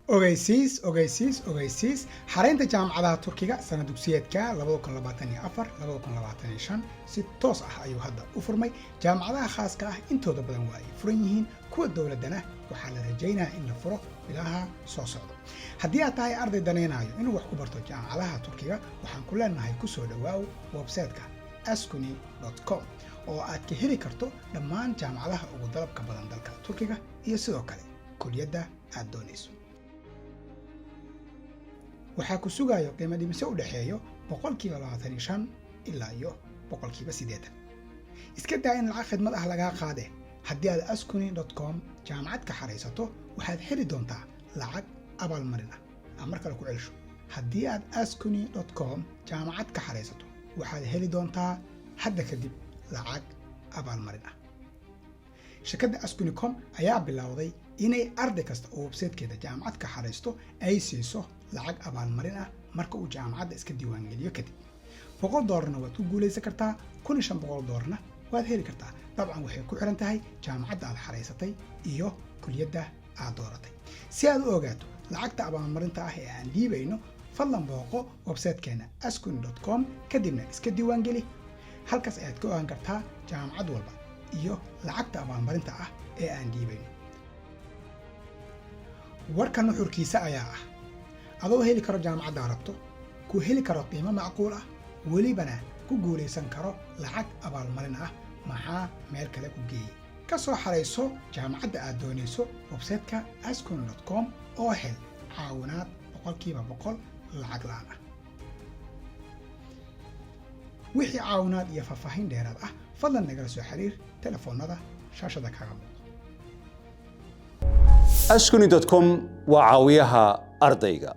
Ogeysiis, ogeysiis, ogeysiis! Xareynta jaamacadaha Turkiga sana dugsiyeedka 2024/2025 si toos ah ayuu hadda u furmay. Jaamacadaha khaaska ah intooda badan waa ay furan yihiin, kuwa dowladdana waxaa la rajaynayaa in la furo bilaha soo socda. Haddii aad tahay arday danaynayo inuu wax ku barto jaamacadaha Turkiga, waxaan ku leenahay kusoo dhawaaw website-ka askuni.com oo aad ka heli karto dhammaan jaamacadaha ugu dalabka badan dalka Turkiga iyo sidoo kale kuliyadda aad doonayso. Waxaa ku sugayo qiimo dhimisyo u dhexeeyo 25% ilaa iyo 80%. Iska daa in lacag khidmad ah lagaa qaade, haddii aad askuni.com jaamacad ka xaraysato, waxaad heli doontaa lacag abaalmarin ah. Aan mar kale ku celsho: haddii aad askuni.com jaamacad ka xaraysato, waxaad heli doontaa hadda kadib lacag abaalmarin ah. Shirkadda Askuni.com ayaa bilowday inay arday kasta oo website-keeda jaamacad ka xaraysto ay siiso lacag abaalmarin ah marka uu jaamacadda iska diiwaangeliyo kadib. $100-na waad ku guulaysan kartaa, $1500-na waad heli kartaa. Dabcan waxay ku xiran tahay jaamacadda aad xaraysatay iyo kuliyadda aad dooratay. Si aad u ogaato lacagta abaalmarinta ah ee aan dhiibayno, fadlan booqo website-keena askuni.com, kadibna iska diiwaangeli. Halkaas ayaad ka ogaan kartaa jaamacad walba iyo lacagta abaalmarinta ah ee aan dhiibayno. Warka nuxurkiisa ayaa ah: adoo heli karo jaamacaddaa rabto, ku heli karo qiimo macquul ah, welibana ku guulaysan karo lacag abaalmarin ah, maxaa meel kale ku geeyey? Ka soo xarayso jaamacadda aad doonayso website-ka askuni.com oo hel caawinaad 100% lacag la'aan ah. Wixii caawinaad iyo faahfaahin dheeraad ah, fadlan nagala soo xiriir telefoonada shaashada kaaga muuqda. Askuni.com waa caawiyaha ardayga.